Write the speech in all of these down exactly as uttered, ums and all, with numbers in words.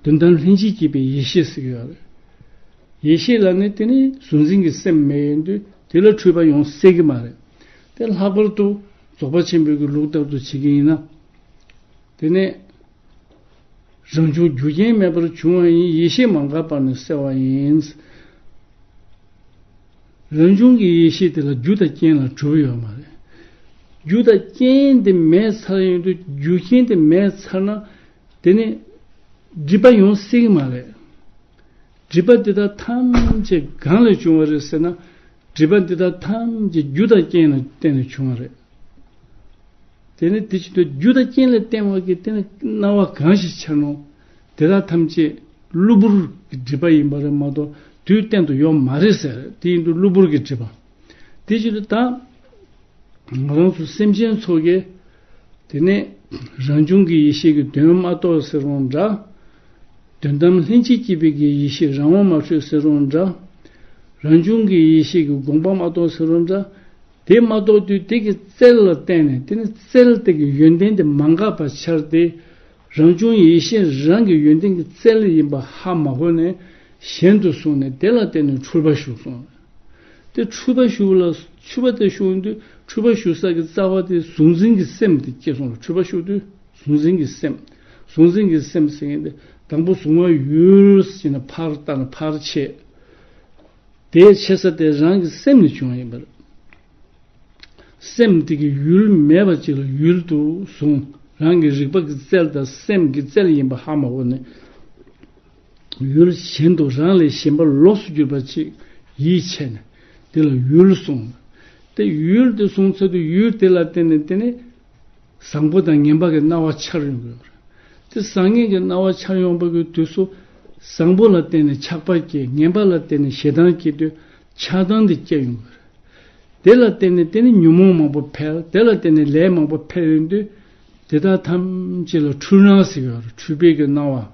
དོན་དམ་ལྷན་ཅིག་སྐྱེས་པའི་ཡེ་ཤེས་ཟེར་གྱི་ཡོད་རེད། ཡེ་ཤེས་ལབ་ནས་དེ་ནི་གཟུང་འཛིན་གྱི་སེམས་མེད་ཡོང་དུས་དེ་ལ་འཁྲུལ་པ་ཡོང་སྲིད་ཀྱི་མ་རེད། དེ་ལྷག་པར་དུ་རྫོགས་པ་ཆེན་པོའི་གི་ལུགས་ལྟར་དུ་བྱེད་ཀྱི་ཡིན་ན། དེ་ནས་རང་བྱུང་རྒྱུ་རྐྱེན་མེད་པར་བྱུང་བ་ཡིན། ཡེ་ཤེས་མ་འགགས་པར་ནི་གསལ་བ་ཡིན། རང་བྱུང་གི་ཡེ་ཤེས་དེ་ལ་རྒྱུ་དང་རྐྱེན་ལ་གྲུབ་ཡོད་མ་རེད། རྒྱུ་དང་རྐྱེན་དེ་མེད་ཚར་ཡོང་དུས་རྒྱུ་རྐྱེན་དེ་མེད་ཚར་ན། དེ་ནི་སྒྲིབ་པ་ཡོང་སྲིད་ཀྱི་མ་རེད། སྒྲིབ་པ་འདི་དག་ཐམས་ཅད་གང་ལས་བྱུང་བ་རེད་ཟེར་ན། སྒྲིབ་པ་འདི་དག་ཐམས་ཅད་རྒྱུ་དང་རྐྱེན་ལ་བརྟེན་ནས་བྱུང་བ་རེད། དེ་ནི་དེ་བཞིན་དུ་རྒྱུ་དང་རྐྱེན་ལ་བརྟེན་པ་གི་དེ་ནི་སྣང་བ་གང་ཞིག་འཆར་ནོ། དེ་དག་ཐམས་ཅད་གློ་བུར་གྱི་སྒྲིབ་པ་ཡིན་པ་རེད་མ་གཏོགས་དུས་གཏན་དུ་ཡོད་མ་རེད་ཟེར། དེ་ཡིན་དུས་གློ་བུར་གྱི་སྒྲིབ་པ། དེ་བཞིན་དུ་ད་ང་རང་ཚོ་སེམས་ཅན་ཚོ་གིས་དེ་ནས་རང་བྱུང་གི་ཡེ་ཤེས་ཀྱི་དོན་མ་རྟོགས་ཟེར་རུང་འདྲ། དོན་དམ་ལྷན་ཅིག་སྐྱེས་པའི་གི་ཡེ་ཤེས་རང་དབང་མ་འཕྲོད་ཟེར་རུང་འདྲ། རང་བྱུང་གི་ཡེ་ཤེས་ཀྱི་དགོངས་པ་མ་རྟོགས་ཟེར་རུང་འདྲ། དེ་མ་རྟོགས་དུས་དེ་གི་རྩལ་ལ་བརྟེན་ནས་དེ་ནི་རྩལ་དེ་གི་ཡོན་ཏན་དེ་མ་འགགས་པ་འཆར་ཏེ། རང་བྱུང་ཡེ་ཤེས་རང་གི་ཡོན་ཏན་གྱི་རྩལ་ཡིན་པ་ཧ་མ་གོ་ནས་གཞན་དུ་བཟུང་ནས་དེ་ལ་བརྟེན་ནས་འཁྲུལ་པ་ཞུགས་སོང་། དེ་འཁྲུལ་པ་ཞུགས་ལ་འཁྲུལ་པ་དེ་ཞུགས་དུས་འཁྲུལ་པ་ཞུགས་ས་གི་རྩ་བ་དེ་གཟུང་འཛིན་གྱི་སེམས་དེ་སྐྱེས་སོང་ལ། འཁྲུལ་པ་ཞུགས་དུས་གཟུང་འཛིན་གྱི་སེམས། གཟུང་འཛིན་གྱི་སེམས་ཟེར་མཁན་དེ་དང་པོ་གཟུང་བ་ཡུལ་ཟེར་ན་ཕར་ལྟ་ན་ཕར་ཆད། དེ་ཆད་ས་དེ་རང་གི་སེམས་ནས་བྱུང་བ་ཡིན་པ་རེད། སེམས་དེ་གི་ཡུལ་མེད་པ་ཅིག་ལ་ཡུལ་དུ་བཟུང་། རང་གི་རིག་པ་གི་རྩལ་དང་སེམས་ཀྱི་རྩལ་ཡིན་པ་ཧ་མ་གོ་ནས། ཡུལ་གཞན་དུ་རང་ལས་གཞན་པ་ལོགས་སུ་གྱུར་པ་ཅིག་ཡིད་ཆེས་ནས་དེ་ལ་ཡུལ་གསུངས། དེ་ཡུལ་དེ་གསུངས་ཚར་དུས་ཡུལ་དེ་ལ་བརྟེན་ནས་དེ་ནི་བཟང་པོ་དང་ངན་པ་གི་སྣང་བ་འཆར་ཡོང་གི་ཡོད་རེད། དེ་བཟང་ངན་གྱི་སྣང་བ་འཆར་ཡོང་བ་གི་དུས་སུ་བཟང་པོ་ལ་བརྟེན་ནས་ཆགས་པ་སྐྱེ། ངན་པ་ལ་བརྟེན་ནས་ཞེ་སྡང་སྐྱེ་དུས་ཆགས་སྡང་དེ་སྐྱེ་ཡོང་གི་རེད། དེ་ལ་བརྟེན་ནས་དེ་ནི་ཉོན་མོངས་མང་པོ་འཕེལ། དེ་ལ་བརྟེན་ནས་ལས་མང་པོ་འཕེལ་ཡོང་དུས་དེ་དག་ཐམས་ཅད་ལ་འཁྲུལ་སྣང་ཟེར་གྱི་ཡོད་རེད། འཁྲུལ་པའི་གི་སྣང་བ།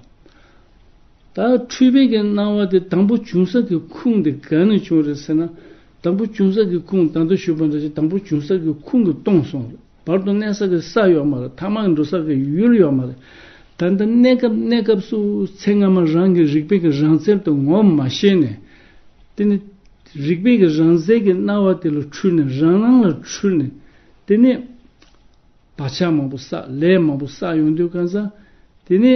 ད་འཁྲུལ་པའི་གི་སྣང་བ་དེ་དང་པོ་བྱུང་ས་གི་ཁུངས་དེ་ག་ནས་བྱུང་རེད་ཟེར་ན། དང་པོ་བྱུང་ས་གི་ཁུངས་ད་ལྟ་ཞུས་པ་འདྲ་ཞིག་དང་པོ་བྱུང་ས་གི་ཁུངས་གི་སྟོང་སོང་རེད། བར་དུ་གནས་ས་གི་ས་ཡོད་མ་རེད། ཐ་མ་འགྲོ་ས་གི་ཡུལ་ཡོད་མ་རེད། ད་ལྟ་གནས་སྐབས་གནས་སྐབས་སུ་ཚེ་སྔ་མ་རང་གི་རིག་པའི་གི་རང་རྩལ་དུ་ངོ་མ་ཤེས་ནས། དེ་ནི་རིག་པའི་གི་རང་རྩལ་གྱི་སྣང་བ་དེ་ལ་འཁྲུལ་ནས་རང་སྣང་ལ་འཁྲུལ་ནས། དེ་ནི་བག་ཆགས་མང་པོ་བསགས། ལས་མང་པོ་བསགས་ཡོང་དུས་གང་ཟག་དེ་ནི་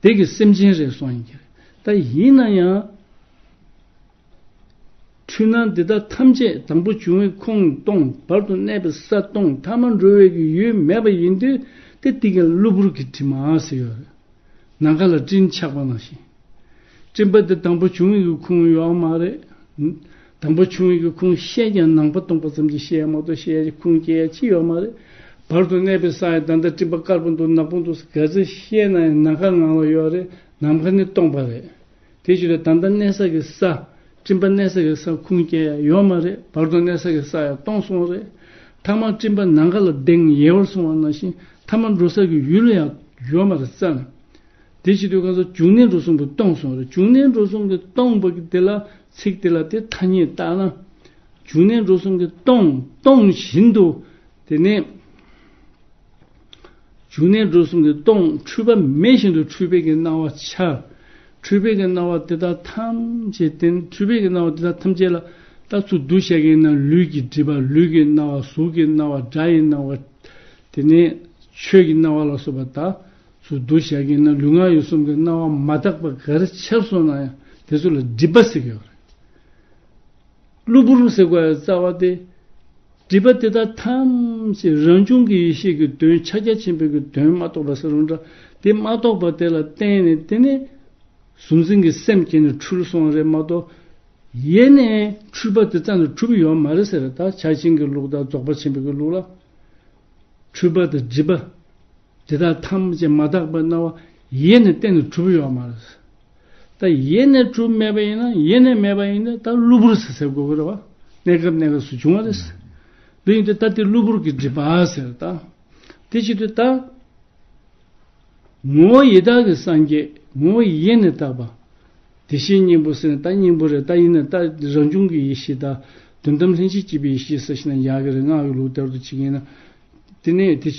དེ་གི་སེམས་ཅན་རེད་སོང་ཡིན་གྱི་རེད། ད་ཡིན་ན་ཡང་འཁྲུལ་སྣང་འདི་དག་ཐམས་ཅད་དང་པོ་བྱུང་བའི་ཁུངས་སྟོང་། བར་དུ་གནས་པའི་ས་སྟོང་། ཐ་མ་འགྲོ་བའི་གི་ཡུལ་མེད་པ་ཡིན་དུས་དེ་དེ་གི་གློ་བུར་གྱི་དྲི་མ་ཟེར་ཡོད་རེད། ནམ་མཁའ་ལ་སྤྲིན་ཆགས་པ་ནང་བཞིན། སྤྲིན་པ་དེ་དང་པོ་བྱུང་བའི་གི་ཁུངས་ཡོད་མ་རེད། དང་པོ་བྱུང་བའི་གི་ཁུངས་ཤེས་ཀྱང་ནམ་མཁའ་སྟོང་པ་ཙམ་གྱིས་ཤེས་ཡ་མ་གཏོགས་ཤེས་ཡ་ཁུངས་སྐྱེ་ཡ་ཅི་ཡོད་མ་རེད། བར་དུ་གནས་པའི་ས་ཡང་ད་ལྟ་སྤྲིན་པ་དཀར་པོ་འདུག་ནག་པོ་འདུག་ག་ཚོད་ཤེས་ན་ཡང་ནམ་མཁའ་ངང་ལ་ཡོད་རེད། ནམ་མཁའ་ནི་སྟོང་པ་རེད། དེ་བཞིན་དུ་ད་ལྟ་གནས་ས་གི་ས། སྤྲིན་པ་གནས་ས་གི་ས་ཁུངས་སྐྱེལ་ཡ་ཡོད་མ་རེད། བར་དུ་གནས་ས་གི་ས་ཡང་སྟོང་སོང་རེད། ཐ་མ་སྤྲིན་པ་ནམ་མཁའ་ལ་གདེང་ཡལ་བར་སོང་བ་ནང་བཞིན་ཐ་མ་འགྲོ་ས་གི་ཡུལ་ཡང་ཡོད་མ་རེད་རྩ་ནས། དེ་བྱེད་དུས་གང་ཟག་འབྱུང་གནས་འགྲོ་གསུམ་གྱི་སྟོང་སོང་རེད། འབྱུང་གནས་འགྲོ་གསུམ་གྱི་སྟོང་པ་གི་དེ་ལ་ཚིག་དེ་ལ་དེ་ཐ་སྙད་བཏགས་ན། འབྱུང་གནས་འགྲོ་གསུམ་གྱི་སྟོང་སྟོང་བཞིན་དུ་དེ་ནས་འབྱུང་གནས་འགྲོ་གསུམ་གྱི་སྟོང་འཁྲུལ་པ་མེད་བཞིན་དུ་འཁྲུལ་པའི་གི་སྣང་བ་འཆར། འཁྲུལ་པའི་གི་སྣང་བ་དེ་དག་ཐམས་ཅད་བསྟན། འཁྲུལ་པའི་གི་སྣང་བ་དེ་དག་ཐམས་ཅད་ལ་ད་ཚུར་བསྡུ་བྱ་གི་ན་ལུས་ཀྱི་སྒྲིབ་པ། ལུས་ཀྱི་སྣང་བ། གཟུགས་ཀྱི་སྣང་བ། སྒྲ་ཡི་སྣང་བ། དེ་ནས་ཆོས་ཀྱི་སྣང་བ་ལ་སོགས་པ་ད་ཚུར་བསྡུ་བྱ་གི་ན་ལུས་ངག་ཡིད་གསུམ་གྱི་སྣང་བ་མ་དག་པ་ག་རེ་འཆར་སོང་ན་ཡང་དེ་ཚོ་ལ་སྒྲིབ་པ་ཟེར་གྱི་ཡོད་རེད། གློ་བུར་ཟེར་དགོས་ཡ་རྩ་བ་དེ། སྒྲིབ་པ་དེ་དག་ཐམས་ཅད་རང་བྱུང་གི་ཡེ་ཤེས་ཀྱི་དོན་ཕྱག་རྒྱ་ཆེན་པོའི་གི་དོན་མ་རྟོགས་པ་ཟེར་རུང་འདྲ། དེ་མ་རྟོགས་པ་དེ་ལ་བརྟེན་ནས་དེ་ནི་གཟུང་འཛིན་གྱི་སེམས་སྐྱེས་ནས་འཁྲུལ་སོང་རེད་མ་གཏོགས། ཡེ་ནས་འཁྲུལ་པ་དེ་རྩ་ནས་གྲུབ་ཡོད་མ་རེད་ཟེར། ད་ཕྱག་ཆེན་གྱི་ལུགས་དང་རྫོགས་པ་ཆེན་པོའི་གི་ལུགས་ལ། འཁྲུལ་པ་དང་སྒྲིབ་པ། དེ་དག་ཐམས་ཅད་མ་དག་པའི་སྣང་བ་ཡེ་ནས་གཏན་ནས་གྲུབ་ཡོད་མ་རེད། ད་ཡེ་ནས་གྲུབ་མེད་པ་ཡིན་ན་ཡེ་ནས་མེད་པ་ཡིན་ན་ད་གློ་བུར་ཟེར་ཟེར་དགོས་ཀྱི་རེད་བ། གནས་སྐབས་གནས་སྐབས་སུ་བྱུང་བ་རེད། འདི་ཡིན་དུས་ད་དེ་གློ་བུར་གྱི་སྒྲིབ་པ་ཟེར། ད་དེ་བྱེད་དུས་ད་ངོ་བོ་ཡེ་དག་གི་སངས་རྒྱས། ངོ་བོ་ཡེ་ནས་དག་པ། དེ་བཞིན་སྙིང་པོ་ཟེར་ན་ད་སྙིང་པོ་རེད། ད་ཡིན་ན་ད་རང་བྱུང་གི་ཡེ་ཤེས་དང་དོན་དམ་ལྷན་ཅིག་སྐྱེས་པའི་ཡེ་ཤེས་ཟེར་ཞིག་ན་ཡག་གི་རེད། སྔགས་ཀྱི་ལུགས་ལྟར་དུ་བྱེད་ཀྱི་ཡིན་ན། དེ་ནས་དེ་བྱེད།